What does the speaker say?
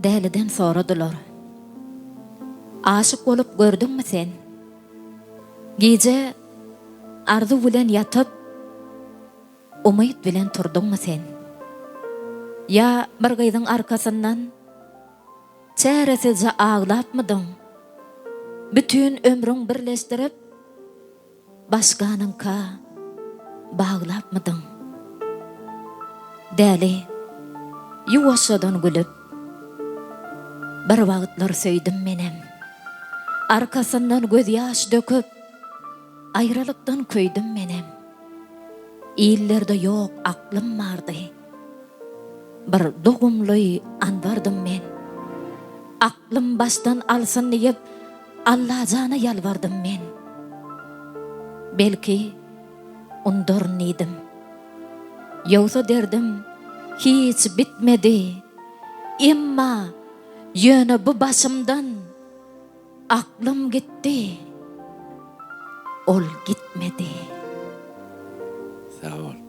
Däliden soradylar. Aşyk bolup gördüňmi sen? Gije arzuw bilen ýatyp, umyt bilen turduňmy sen? Ýa bir gyzyň arkasyndan çäresizje aglapmydyň? Bütin ömrüň birleşdirip, Başganyňka baglapmydyň? Däli, ýuwaşjadan gülüp, Bir wagtlar söýdüm menem. Arkasyndan gözýaş döküp, Aýralykdan köýdüm menem. Illerde ýok aklym bardy. Bir dogumly anbardym men. Aklym başdan alsyn diýip, Allajana ýalbardym men. Belki, undaryn diýdim. Ýogsa derdim hiç bitmedi. Emma ýöne bu başymdan aklym gitdi. Ol gitmedi. Sag bol.